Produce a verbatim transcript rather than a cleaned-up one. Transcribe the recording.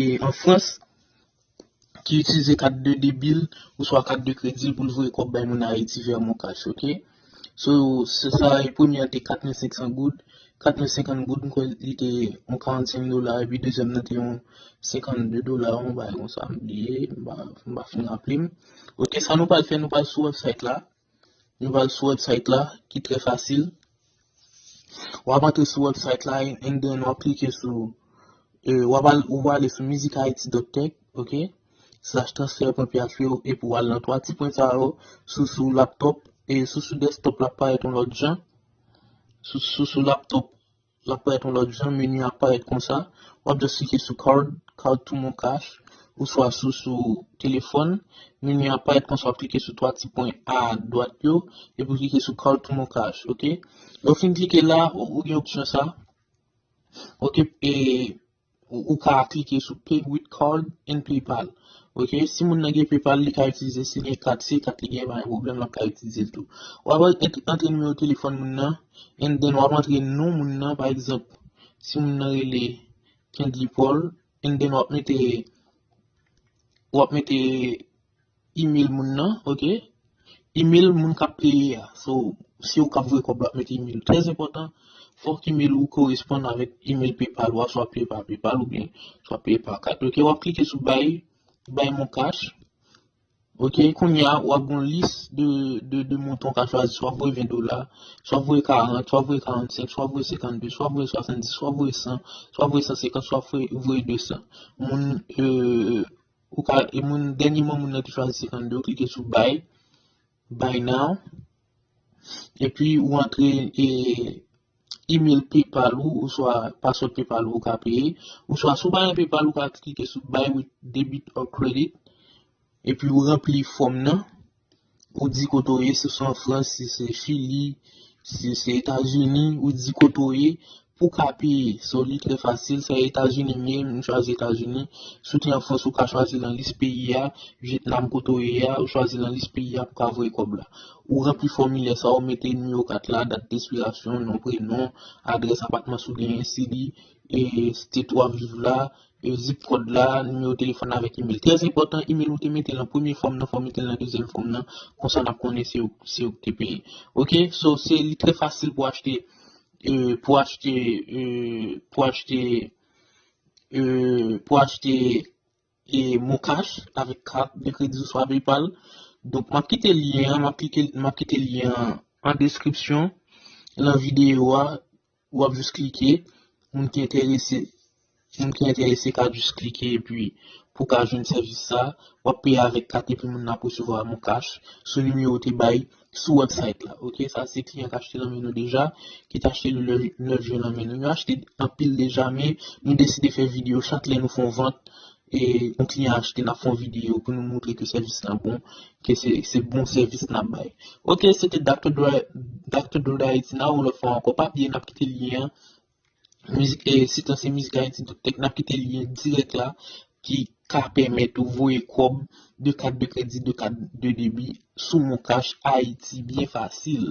e an Frans ki itilize kat de debi l oswa kat de kredi l pou l voye kòb bay moun Ayiti via Moncash, ok? So, se sa, e premye an te kat mil senk san goud. Kat mil senkant goud, m kwè li te yon karannsenk dola, epi dezyèm nan te yon senkannde dola, yon bagay konsa, m bliye, m pa, m pa fin raple m. Ok, sa nou pral fè, nou pral sou website la. Nou pral sou website la, ki trè fasil. W ap antre sou website la, and then w ap klike sou, e, w ap al, ou va ale sou music haiti dot tech, ok? Slash transfer pwen php, epi w al nan twa ti pwen sa yo, sou, sou laptop, e sou, sou desktop la parèt yon lòt jan. Sou, sou, sou laptop, l ap parèt yon lòt jan, meni a parèt konsa. W ap just klike sou card, card to Moncash, oswa sou, sou telefòn. Meni a parèt konsa, w ap klike sou twa ti pwen a dwat yo, epi w klike sou card to Moncash, ok? Lè w fin klike la, ou, ou gen opsyon sa. Ok, e ou, ou ka klike sou Pay with Card and PayPal. Ok, si moun nan gen PayPal, li ka itilize, si gen kat, si kat li gen, pa gen pwoblèm, l ap ka itilize l tou. W ap ant-, antre nimewo telefòn moun nan, and then w ap antre non moun nan, pa egzanp, si moun nan rele Kendly Paul, and then w ap mete, w ap mete email moun nan, ok? Email moun k ap peye a. So, se ou k ap voye kòb la, mete email. Trè enpòtan, fòk email ou koresponn avèk email PayPal ou a, swa PayPal, PayPal oubyen swa PayPal kat. Ok, w ap klike sou Buy, Buy Moncash. Ok, kounye a, w ap gen yon lis de, de, de montan w ka chwazi, swa voye ven dola, swa voye karant, swa voye karannsenk, swa voye senkannde, swa voye swasanndis, swa voye san, swa voye san senkant, swa voye, voye de san. Moun, e, ou ka, e moun, dènyèman moun nan te chwazi senkannde, ou klike sou Buy, Buy Now, epi ou antre, e, email PayPal ou, oswa password PayPal ou, ou ka peye, oswa si w pa gen PayPal, ou ka klike sou Buy with Debit or Credit, epi ou ranpli fòm nan, ou di kote w ye, si se an Frans, si se Chili, si se Etazini, ou di kote w ye, pou w ka peye. So, li trè fasil, se Etazini m ye, m chwazi Etazini. Si w te an Frans, ou ka chwazi nan lis peyi a, Vyetnam kote w ye a, ou chwazi nan lis peyi a pou w ka voye kòb la. Ou ranpli fòmilè sa, ou mete nimewo kat la, dat de ekspirasyon, non, prenon, adrès, apatman si w genyen, city, e state w ap viv la, e zip kòd la, nimewo telefòn avèk email. Trè enpòtan, email ou te mete nan premye fòm nan, fò w mete l nan dezyèm fòm nan, konsa n ap konnen se ou, se ou ki te peye. Ok, so se li trè fasil pou achte, e, pou achte, e, pou achte, e, pou achte, e, Moncash avèk kat de kredi oswa PayPal. Donk, m ap kite lyen an, m ap klike, m ap kite lyen an an deskripsyon nan videyo a, w ap jis klike, moun ki enterese, moun ki enterese ka jis klike epi pou ka jwenn sèvis sa, w ap peye avèk kat epi moun nan ap resevwa Moncash sou nimewo w te bay sou website la. Ok, sa se kliyan k achte nan men nou deja, ki t achte le nèf jen nan men nou. Yo achte anpil deja, men nou deside fè videyo chak lè nou fè yon vant, e yon kliyan achte, n ap fè yon videyo pou nou montre ke sèvis lan bon, ke se, se bon sèvis n ap bay. Ok, se te Doctor Dre, Doctor Dre Haiti, n a wè w lòt fwa ankò. Pa bliye, n ap kite lyen an. Mizik, e, sit lan se Mizik Ayiti dot tech, n ap kite lyen dirèk la ki ka pèmèt ou voye kòb de kat de kredi, de kat de debi sou Moncash Ayiti byen fasil.